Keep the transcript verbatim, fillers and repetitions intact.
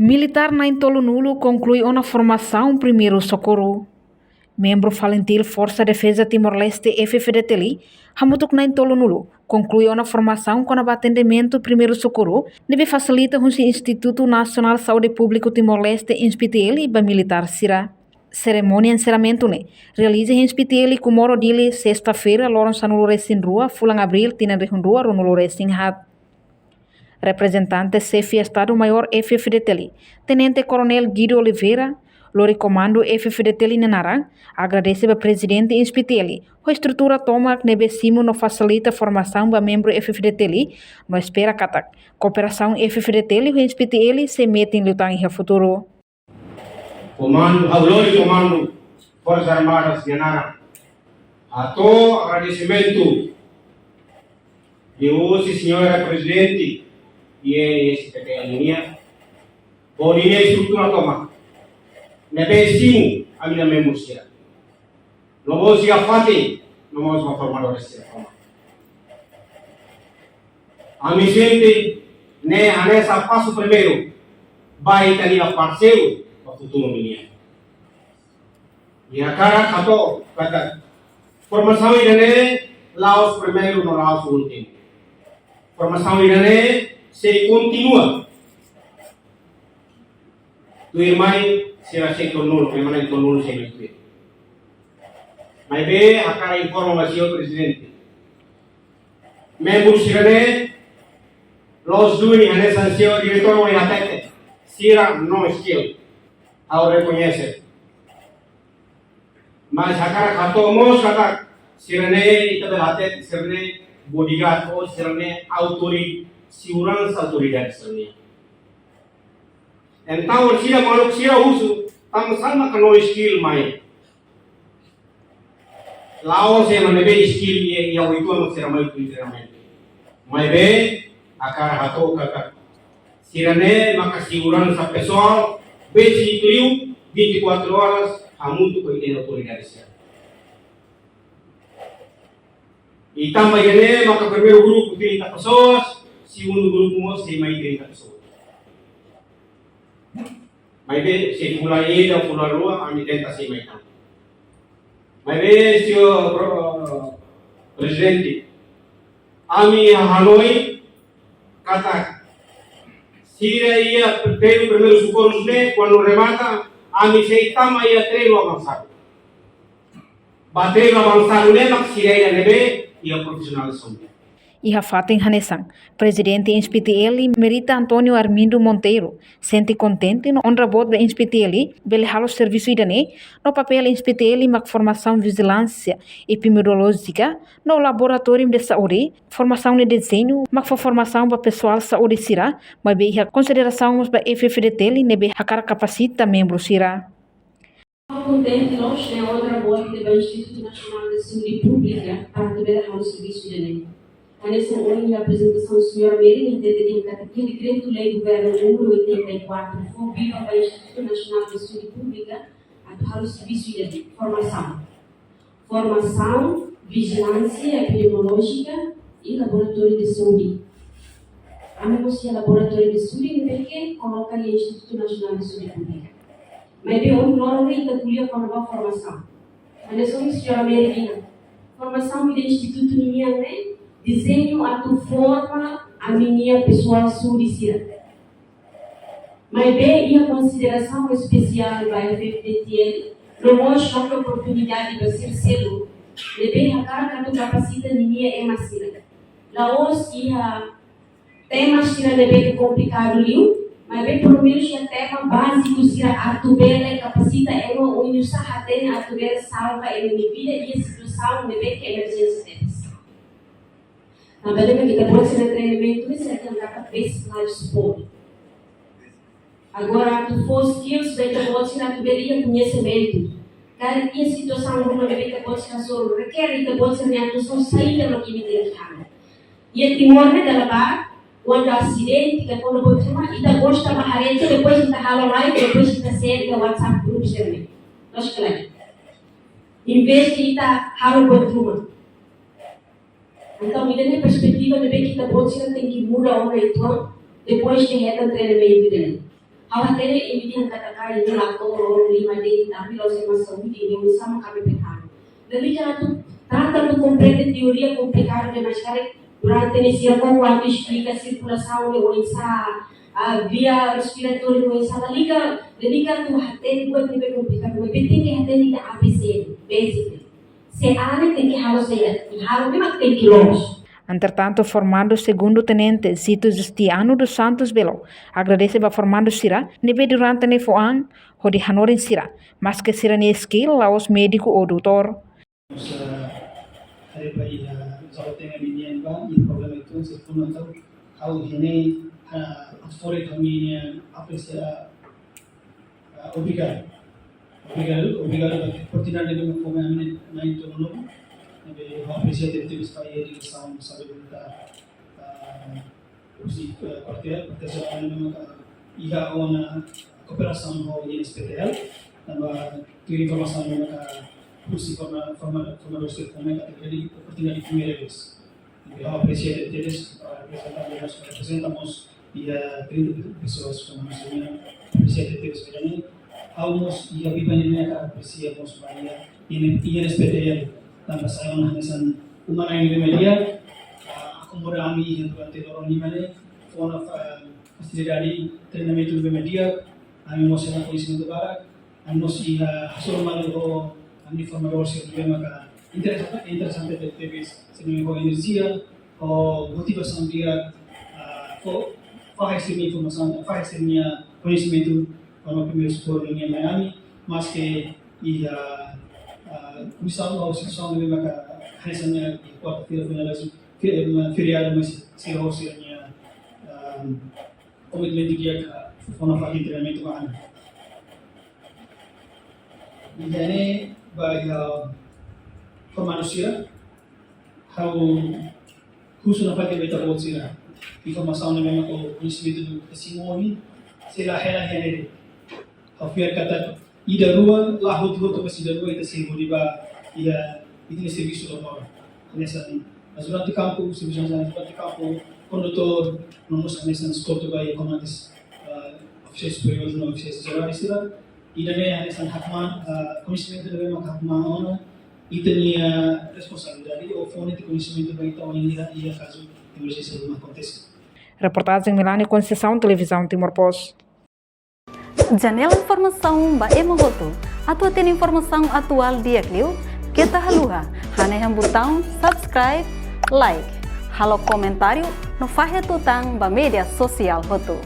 Militár na'in-tolunulu konklui ona formasaun primeiru sokorru. Membru FALINTIL Forsa Defeza Timor-Leste, F F D T L, hamutuk na'in-tolunulu konklui ona formasaun kona-ba atendimentu primeiru sokorru ne'ebé fasilita husi Institutu Nasionál Saúde Públiku Timor-Leste, INSPI-T L, ba militár sira. Serimónia enserramentu ne'e realiza iha INSPI-T L Comoro, Dili, sesta-feira, loron sanulu-resin-rua, fulan Abríl, tinan rihun rua ruanulu-resin-haat. Reprezentante Xefe Estadu-Maiór F F D T L, Tenente Koronél Guido Oliveira, lori komandu F F D T L nia naran, agradese ba Prezidente INSPI-T L ho estrutura tomak ne'ebé simu no fasilita formasaun ba membru F F D T L, no espera katak kooperasaun F F D T L ho INSPI-T L sei metin liután iha futuru. Komandu, ha'u lori komandu Forsa Armada nia naran hato'o agradesimentu liuhusi Señora Prezidente INSPI-T L nian, ho ninia estrutura tomak ne'ebé simu ami-nia membru sira, no mós iha fatin, no mós ba formadores sira tomak. Ami sente ne'e hanesan pasu primeiru ba ita-nia parseiru ba futuru ninian. I hakarak hato'o katak formasaun ida-ne'e la'ós primeiru no la'ós últimu. Formasaun ida-ne'e sei kontinua tuirmai, sira sei tolunulu, memang na'in-tolunulu sei mai tuir. Maibé hakarak informa ba Señór Prezidente, membru sira-ne'e la'ós duni hanesan Señór Diretór Mori hatete, sira no skill. Ha'u rekoñese. Mas hakarak hato'o mós katak sira-ne'e, ita bele hatete sira-ne'e bodyguard ou sira-ne'e autori-, seguransa autoridade sira-ne'e. Entaun sira maluk sira husu, tanba sá mak no skill mai. La'ós ema ne'ebé skill iha, iha oituan sira mai tuir treinamento. Maibé hakarak hato'o katak sira-ne'e maka seguransa pesoál, besik liu, vinte e quatro horas, hamutuk ho ita-nia autoridade sira. I tanba ida-ne'e maka primeiru grupu trinta pessoas, segundu grupu mós sei mai trinta pessoas. Maibé sei fulan ida, fulan rua, ami tenta sei mai tan. Maibé, Señór Pro-, Prezidente, ami hanoin katak sira iha treinu primeiru sokorus ne'e, kuandu remata, ami sei tama iha treinu avansadu. Ba treinu avansadu ne'e mak sira ida ne'ebé iha profisionál saúde. Iha fatin hanesan, Prezidente INSPI-T L, Merita António Armindo Monteiro, sente kontente no onra boot ba INSPI-T L bele halo servisu ida-ne'e, no papél INSPI-T L mak formasaun vijilánsia epidemiolójika no laboratóriu de saúde, formasaun no dezeñu mak fó formasaun ba pesoál saúde sira, maibé iha konsiderasaun mós ba F F D T L ne'ebé hakarak kapasita membru sira. Kontente loos ne'e onra boot ba Institutu Nasionál de Saúde Públika para atu bele halo servisu ida-ne'e. Hanesan ohin iha aprezentasaun Señora Mary nia hatete katak iha dekretu-lei governu númeru oitenta e quatro fó biban ba Institutu Nasionál de Saúde Públika atu halo servisu ida-ne'e, formasaun. Formasaun, vijilánsia epidemiolójika i laboratóriu de saúde. Ami mós iha laboratóriu de saúde ne'ebé ke koloka iha Institutu Nasionál de Saúde Públika. Maibé ohin loron ne'e ita ko'alia kona-ba formasaun. Hanesan ohin Señora Mary dehan, formasaun ida institutu nian ne'e dezeñu atu forma ami-nia pesoál saúde sira. Maibé iha konsiderasaun espesiál ba F F D T L, no mós loke oportunidade ba sira seluk ne'ebé hakarak atu kapasita ninia ema sira. La'ós iha tema sira ne'ebé komplikadu liu, maibé pelumenus iha tema báziku sira atu bele kapasita ema oinsá hatene atu bele salva ema nia vida iha situasaun ne'ebé ke emerjénsia tebes. Tanba ne'e mak ita-boot sira-nia treinamentu ne'e sira dehan katak basic life support. Agora atu fó skills ba ita-boot sira atu bele iha koñesimentu. Karik iha situasaun ruma ne'ebé ita-boot sira hasoru, requer ita-boot sira-nia atuasaun, saida mak imi tenke halo. Iha Timor ne'e dala barak, kuandu asidente ka kuandu buat ruma, ita gosta bá haree depois ita halo live, depois ita share iha WhatsApp group sira-ne'e. Loos ka lae? Em vez de ita halo buat ruma. Entaun, ida-ne'e perspetiva ne'ebé ke ita-boot sira tenke muda ona uitoan, depois de hetan treinamentu ida-ne'e. Ha'u hatene imi dehan katak karik ne'e la to'o lima de'it, tapi la'ós ema saúde, imi sama kami petang. Jadi atu trata atu komprende teoria komplikadu demais karik, durante ne'e sira koko atu esplika sirkulasaun ne'e oinsá, ah, via respiratória ne'e oinsá, la liga, la liga atu hatene buat ne'ebé komplikadu, maibé tenke hatene ita A B C, basic. Se ane tenke halo saida, i halo memang tenke loos. Entretantu, formandu segundu tenente Zito Justiano dos Santos Belo agradese ba formandu sira ne'ebé durante ne'e fó an hodi hanorin sira, maske sira-nia skill la'ós médiku ou doutór. Nos, eh, haree ba iha, eh, Jabodetabek nian ba, iha problema itu, se pun atau ha'u hene, eh, atu fó ha'u-nia apresia, eh, obrigadu. Obrigadu, obrigadu ba oportunidade ne'ebé fó mai ami-nia, mai to'o no. Ne'ebé ha'u apresia tebetebes ba iha diresaun saúde, eh, husi, eh, kuartél, kuartél jenerál ne'e maka iha ona kooperasaun ho I N S P T L, tanba tuir informasaun ne'e maka husi forma-, forma-, formadór sira fó mai katak ne'e oportunidade primeira vez. Ne'ebé ha'u apresia tebetebes, ah, reprezentante, reprezenta mós iha trinta pessoas, como nós temos, apresia tebetebes ba ida-ne'e. Ha'u mós iha biban ne'e maka apresia mós ba iha I N S P T L, tanba sai ona hanesan uma-na'in ne'ebé di'ak, ah, akomoda ami iha durante loron lima ne'e, fó ona fa-, fasilidade treinamentu ne'ebé di'ak, ami mós hetan koñesimentu barak, ami mós iha hasoru malu ho ami-nia formadór sira ne'ebé maka interesante, interesante tebetebes, sira ne'ebé ho enerjia, ho motivasaun di'ak, ah, fó, fahe sira-nia informasaun, fahe sira-nia koñesimentu, kona-ba primeiru sokorru nian mai ami, maske iha, ah, komisaun ou situasaun ne'ebé maka hanesan ne'e, kuarta-feira foin lalais, fe-, eh, feriadu, mas sira ho sira-nia, ah, komitmentu di'ak, ah, fó ona fatin treinamentu ba ami. Iha ne'e ba iha formandu sira, ha'u husu nafatin ba ita-boot sira. Informasaun ne'ebé maka koñesimentu ne'ebé ita simu ohin, sei la hela iha ne'e de'it. Ha'u fiar katak ida rua, la hotu-hotu, mas ida rua ita sei hodi ba iha ita-nia servisu la mora. Hanesan ajudante kampu, servisu hanesan ajudante kampu, kondutór, no mós hanesan eskolta ba iha komandantes, ah, ofisiais superiores no ofisiais jenerais sira. Ida-ne'e hanesan hakmaan, ah, koñesimentu ne'ebé maka hakmaan ona ita-nia responsabilidade, ou fó netik koñesimentu ba ita ohin iha, iha kazu emerjénsia ruma akontese. Reportajen Melania Conceição, Televizaun Timor Post. Janela informasaun ba ema hotu. Atu hatene informasaun atuál di'ak liu, keta haluha hanehan butaun subscribe, like, halo komentáriu no fahe tutan ba média sosiál hotu.